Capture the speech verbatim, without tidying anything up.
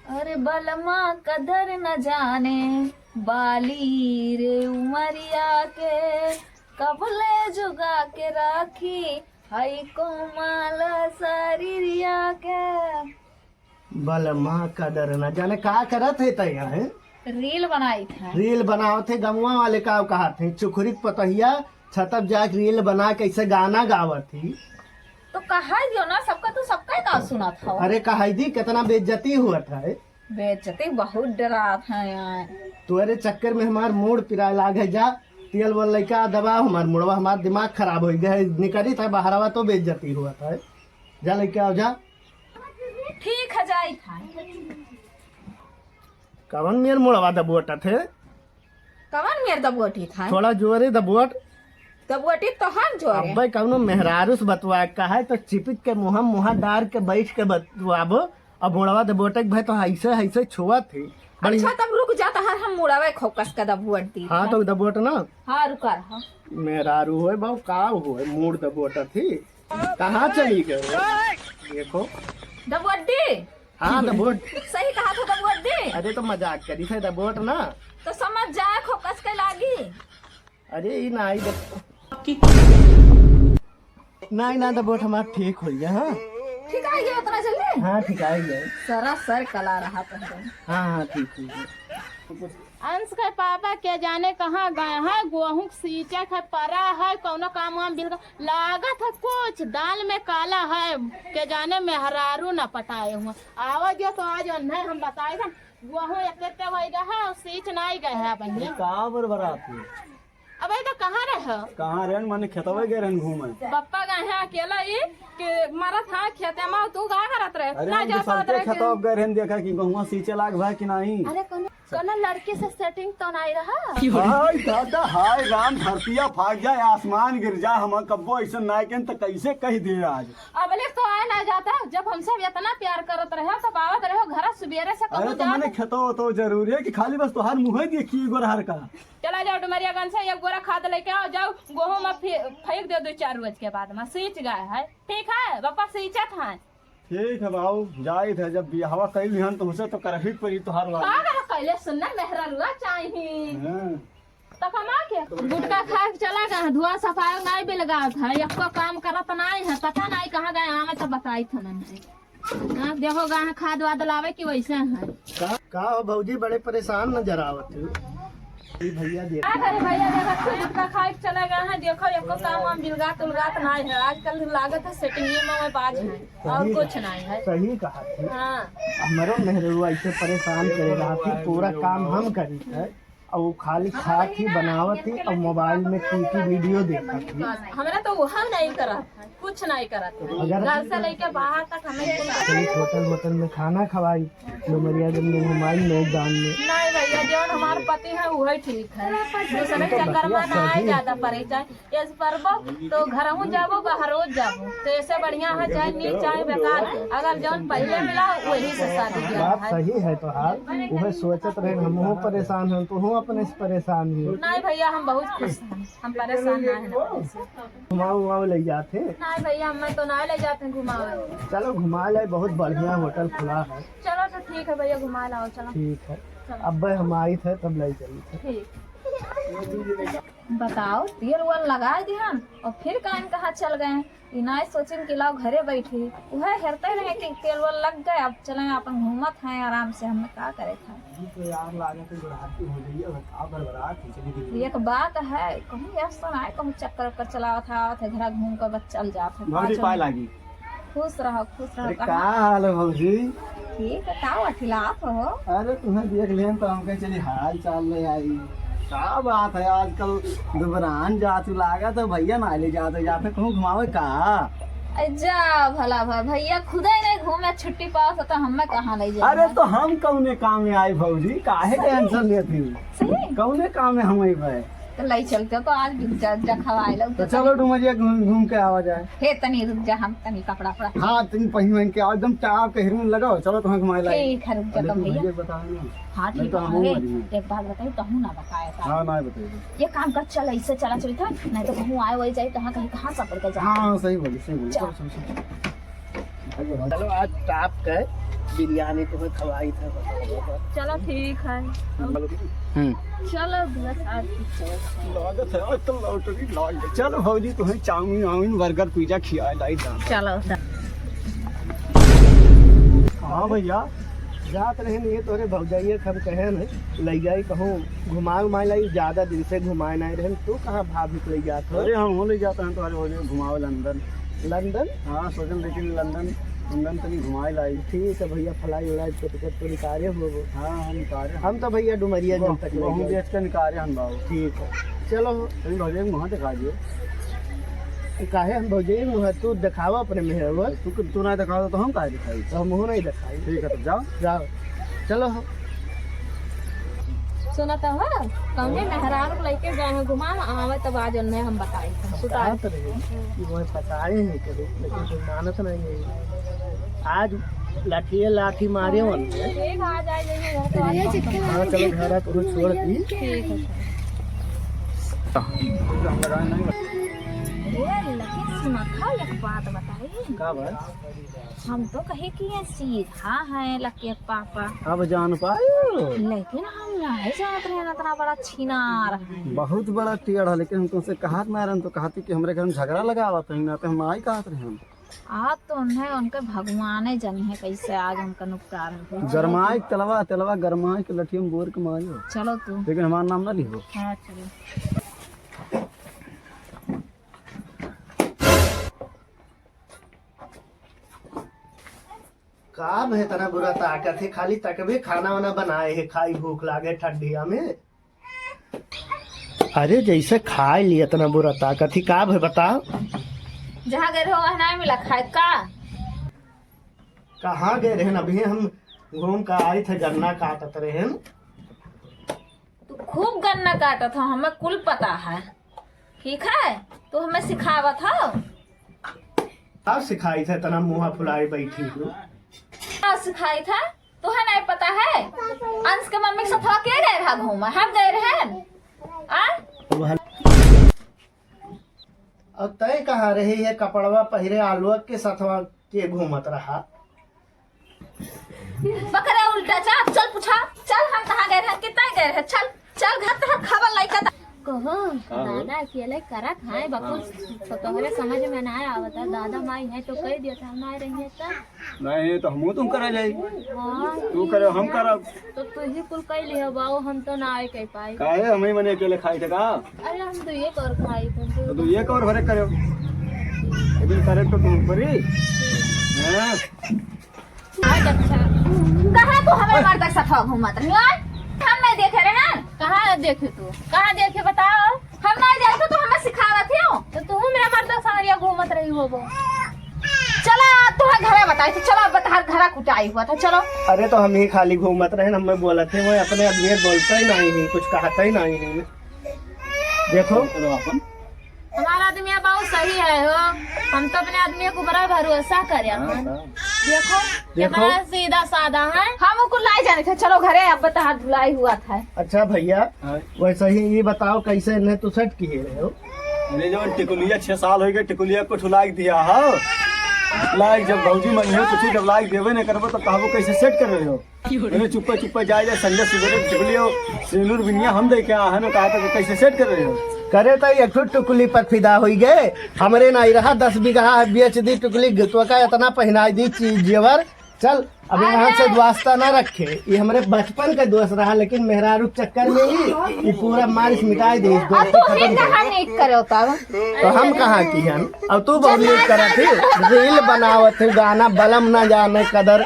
अरे बलमा कदर न जाने बाली रे उमरिया के, कबले जुगा के राखी हई कोमल शरीरिया के। बलमा कदर न जाने का करत है तैया है? रील बनाई था। रील बनावत है, गमुआ वाले का कहत है, चुखरी के पतहिया छतप जाके रील बना के ऐसे गाना गावत ही। तो कहा दियो ना सबका, तू सबका ही का सुनत हो? अरे कहा दी, कितना बेइज्जती हुआ था है। बेइज्जती बहुत डरात है यार। तोरे चक्कर में हमार मूड पिराए लाग है। जा तेल वल लइका दबा हमार मुड़वा, हमार दिमाग खराब हो गया है। निकली था बाहरवा तो बेइज्जती हुआ था है। जा लेके आओ जा। ठीक है, जाई था। कवन मेर मुड़वा दबोटत है? कवन मेर दबोटी था? थोड़ा जोरे दबोट। दबोटी तोहर जोरे। अब्बे कवनो मेहरारू से बतवा कहा है तो चिपिक के मुँह मुँह डार के बैठ के बतवाबो। अब मुड़वा दबोटे के भाई तो ऐसे ऐसे छुआ थी। बड़ी अच्छा तब रुक जा, तहार हम मुड़वा खोकस के दबोट दी हाँ था। तो दबोट ना। हाँ रुका रहा। मेहरारू होए बाबू का होए मूड़ दबोटत ही। कहाँ चली गए? देखो। दबोटी। हाँ, दबोट। सही कहा था, दबोट दे। अरे, तो मजाक करी थे, दबोट ना। तो समझ जाए, खोकस के लागी। अरे, ई ना आई दे-, नहीं, ना, दबोट हमार ठीक हो गया, हाँ। ठीक आ गया उतना जल्दी? हाँ, ठीक आ गया। सरासर कला रहा था। हाँ, हाँ, ठीक हो गया। अंश के पापा के जाने कहाँ गए हैं, गोहूँ के सींचे के परा है, कौनो काम वाम बिल लागत है कुछ दाल में काला है, के जाने मेहरारू न पटाए हुए। आवा जो तो आज अन्हे हम बताए थे, गोहूँ एक एक वही गए है और सींच नहीं गए है बहिनी। का बरबरात है? अबे तो कहाँ रहे हो? कहाँ रहन, माने खेतवे गए रहन घूमे। पप्पा गए हैं अकेला ही कि मरत हाँ खेते में, तू का करत रहे? अरे ना हम जा दूसर पावत के रहे खेतवा कि गए रहन, देखा कि गहुआ सींचे लाग भा कि नहीं। अरे कोनो कोनो लड़की से सेटिंग तो नहीं रहा? हाय दादा, हाय राम, धरतिया फाट जाए, आसमान गिर जाए, हम कब्बो ऐसन ना केन त कैसे कह दे आज। अबले तो आए ना जाता, जब हमसे भी इतना प्यार करत रहे तो बावत रहे हो घर सुबेरे से अरे कबो तो जात मने खेतो तो जरूरी है कि खाली बस तोहार मुँह देखिए गोरहर का। चला जाओ डुमरियागंज से एक बोरा खाद लेके आओ, जाओ गोहूँ में फे-, फेंक दे दो चार रोज के बाद में, सींच गए है। ठीक है, पापा सींचत हैं। ठीक है बाबू, जाइत है, जब बियाहवा कइल हन तो उसे तो करही पड़ी तोहार वाला। का करा कैले सुनना मेहररुआ चाही। हाँ। तो कमा के गुटखा खाए के चला गए, धुआं सफाई नहीं बिलगात है, एको काम करत नहीं है, पता नहीं कहाँ गए, आवे तो बताई था नहीं। हाँ, देखो गए खाद वाद लावे कि वैसे है। का, का हो भौजी, बड़े परेशान नजर आवत हो। ई भैया देख। का करे भैया, देखा तू गुटखा खाए के चले गए हैं, देखो एको काम वाम बिलगात उलगात नाई है। आजकल लागत है सेटिंग में वो बाज है, और सही कुछ कहा, नाई है। सही कहा तू। हाँ। हमरो मेहररुआ ऐसे परेशान करे रहा थी, पूरा काम हम करी है, और वो खाली खात ही, बनावत ही, और मोबाइल में टीवी वीडियो देखत ही। हमरा तो वह नहीं करत है, कुछ नहीं करत है। अगर घर से लेके बाहर तक हमें कुछ चली होटल वोटल में खाना खवाई। डुमरियागंज में घुमाई, नैनीताल में। नहीं भैया, जौन हमार पति है, वही ठीक है। दूसरे के चक्कर में ना आए, ज्यादा परेशान। ऐसे परबो तो घरहू जाबो, बाहरो जाबो, तो ऐसे बढ़िया है, चाहे नीक, चाहे बेकार, अगर जौन पहिले मिला, वही से शादी किया बात है। सही है तोहार, उहे सोचत रहे, हमहू परेशान हन, तोहू अपने से परेशान ही। नहीं भैया, हम बहुत खुश हैं, हम परेशान ना हैं। घुमाओ, उमाओ ले जाते। नहीं भैया, हमें तो ना ले जाते हैं घुमावे। चलो घुमा ले, बहुत बढ़िया होटल खुला है। चलो तो ठीक है भैया, घुमा लाओ, चलो। ठीक है, चलो। अब हम आई थे तब ले चली थे। ठीक। बताओ, तेल वेल लगा दिहन और फिर काहे कहाँ चल गए? ई नाय सोचिन कि लाओ घरे बैठी, उहे हेरते रहे कि तेल वेल लग गए, अब चले अपन घूमत हैं आराम से, हमें का करे था। जी तो यार, लागत है बुढ़ापी हो गई, अब का बरबरात है, चली गई। एक बात है, कहूँ यार सुनाए, कहूँ चक्कर उक्कर चलावत है, आवत है, घर घूम कर बस चल जात है। भौजी, पाँच पाए मिनट। लागी। खुश रहो, खुश रहो। अरे, कहाँ? का हाल है भौजी? ठीक है, का अठिलात हो? अरे, तुम्हें देख लेन तो हम कहे चली हाल चाल ले आई। का बात है, आजकल दुबरान जात लागत है, भैया ना ले जाते, जाते कहूँ घुमावे का? ए, जा भला भा, भैया खुदे नहीं घूमे छुट्टी पावत है, तो हमें कहाँ ले जाए? अरे, तो हम कौने काम में आई भौजी, काहे टेंशन लेती हो? सही? कौने काम में हम आई भाई? तो लई चलते तो आज भी जा, जा खवाए लो। तो चलो डुमरिया घूम, घूम के आवा जाए। हे तनी रुक जा, हम तनी कपड़ा उपड़ा। हाँ, तनी पहिन वहिन के आओ, एकदम टाप के हीरोइन लगाओ, चलो तुम्हें घुमाए लाई। ठीक है, रुक जा लेकिन तो भैया। भैया बताओ ना। हाँ, नहीं ठीक तो है। हम अरे, मर जाएंगे। एक बात बताई, तहूँ ना बताया था। हाँ, ना बताइए। ये काम कर, चल ऐसे चला चली था, नहीं तो कहूँ आए वही जाए, कहाँ कहीं कहाँ सफर कर जाए। हाँ, सही बोली, सही बोली। चल। चलो, चलो, चलो। चलो, आज टाप के बिरयानी तोहे खवाई था। चलो ठीक है। हम्म। चलो बस आज की छोड़। लागत है, आज तो लॉटरी लाग गई। चलो भौजी, तोहे चाउमीन वाउमीन, बर्गर, पिज्जा खियाए लाई दा। चलो सर। हाँ भैया, जात रहे नहीं तोरे भौजाइये के हम कहे न, लइ जाई कहूँ घुमाए उमाए लाई, ज्यादा दिन से घुमाए नहीं रहे। तू कहाँ भाभी के लइ जात हो? अरे हम हो लइ जात हैं तोरे भौजी घुमावे लंदन। लंदन? हाँ, सोचन लेकिन लंदन, लंदन तनी घुमाए लाई। ठीक है भैया, flight उलाइट के टिकट तो निकाले हो वो। हाँ, हाँ, निकाले। हम तो भैया डुमरिया वो, जन तक वो हम लेंगे। बेच के निकाले हम बाबू। ठीक है, चलो। तनी भौजी के मुँह दिखा दियो। काहे हम भौजी के मुँह, तू दिखावा अपने मेहरवा। तू, तू ना दिखावा तो हम काहे दिखाई? तो हम मुँह नहीं दिखाई। ठीक है, तो जाओ। जाओ, चलो। सुनत हो, कौने मेहरारू के लइके गए हैं घुमावे, आवे तब आज उन्हें हम बताई। हम सुतार। कहत रहे कि वह बताए हैं कभी, लेकिन कोई मानत नहीं है। आज लाठिए लाठी मारे वन। ठीक, आ जाए, जाइए घर पे। हाँ, चलो घर आ, तू छोड़ दी। ठीक है। ए, लेकिन सुनत हो, एक बात बताई। का बात? हम तो कहे कि ये सीधा है लकी पापा। अब जान पायो। लेकिन हम नहीं जानत रहे इतना बड़ा छिनार है। बहुत बड़ा टेढ़ है, लेकिन हम तुमसे कहत ना रहन तो कहती कि हमरे घर में झगड़ा लगावत है ना, तो हम आई कहत रहे हम। आज तो उन्हें उनके भगवाने जन है कैसे आज उनका नुकसान है। गरमाई के तेलवा, तेलवा गरमाई के लठिया में बोर के मारियो। चलो तू। लेकिन हमार नाम ना लिहो। हाँ, चलो। का भे इतना बुरा ताकत है, खाली तकबे खाना वाना बनाए है, खाई भूख लागे ठंडिया में। अरे जैसे खाए लिए इतना बुरा ताकत है, का भे बता? जहाँ गए रहो वहाँ ना मिला खाए का? कहाँ गए रहन? अभी हम घूम के आए थे, गन्ना काटत रहन। तू खूब गन्ना काटत हो, हमें कुल पता है। ठीक है, तू हमें सिखावत हो। का सिखाई थे, इतना मुँह फुलाए बैठी हो? का सिखाई थे? तुहे नहीं पता है? अंश के मम्मी के साथ के गए रहा घूमा? हम गए रहे। आ? अब तय कहाँ रही है, कपड़वा पहिरे आलुआ के सथवा के घूमत रहा? बकरे उल्टा चा, चल पूछा, चल हम कहाँ गए रहे, कितना गए रहे, चल, चल घर तहर खबर लइका त। कहो, हाँ, हो। दादा अकेले करा खाए, बकुल, हाँ। तो तोहरे समझ में ना आवता, दादा माई है तो कह दिया था, हम ना रहिए त। नहीं, तो हमहू तुम करे जाई। हाँ। तू करे, हम करब। तो तू ही कुल कह लियो बाऊ, हम तो ना आए कह पाई। काहे, हम ही मने अकेले खाई थे का? अरे हम तो ये कर खाई थे। तो तू ये कर भरे करे। अभी करे तो तुम करी। हाँ। आज अच्छा। कहाँ तू हमारे मर्द के साथ घूमत रही हो? हम नहीं देखे रहे हैं। कहाँ देखे तू? कहाँ देखे बताओ? हम नहीं जाए तो तू हमें सिखावत हो। तो तू मेरा मर्द सारिया घूमत रही हो वो। चला, तोहर घरा बताई थी, चला, अब तोहर घरा कुटाई हुआ था, चलो। अरे, तो हम ही खाली घूमत रहे, हम में बोलत है, वो अपने आदमी बोलता ही नहीं है, कुछ कहता ही नहीं है। देखो। चलो, अपन। हमारा आदमी बहुत सही है हो, हम तो अपने आदमी को बड़ा भरोसा करे हाँ, अपन। हाँ। देखो, देखो। कितना सीधा साधा है। हम कुल लाई जाने थे, चलो घरे, अब तोहर धुलाई हुआ था। अच्छा भैया, हाँ। वैसे ही ये बताओ, कैसे इन्हें तू सेट किए रहे हो? अरे, जवन टिकुलिया छह साल हो गए, टिकुलिया को ठुलाइ दिया हो। लाइक जब भौजी मंगियो कुछ, जब लाइक देवे न करबो, तो कहबो कैसे सेट कर रहे हो? अरे, चुप्पे चुप्पे जाए, जाए, संजय सुबह टिकुलियो, सिंदूर बिनिया हम दे के आ, हमें कहा था कि कैसे सेट कर रहे हो? करे तो एक ठो टुकली पर फिदा होई गए, हमरे नाई रहा, दस बीघा बेच दी टुकली, तो का इतना पहनाई दी चीज जेवर, चल, अब यहाँ से अरे! वास्ता ना रखे। ये हमरे बचपन का दोस्त रहा, लेकिन मेहरारू के चक्कर में ही ये पूरा मारिस मिटाई दे, इस दोस्त अब तू खत्म ही कर। कहाँ नीक करे होता है? तो हम कहाँ की हन? अब तू बहुत नीक करत ही, रील बनावत ही, गाना बलम ना जाने कदर।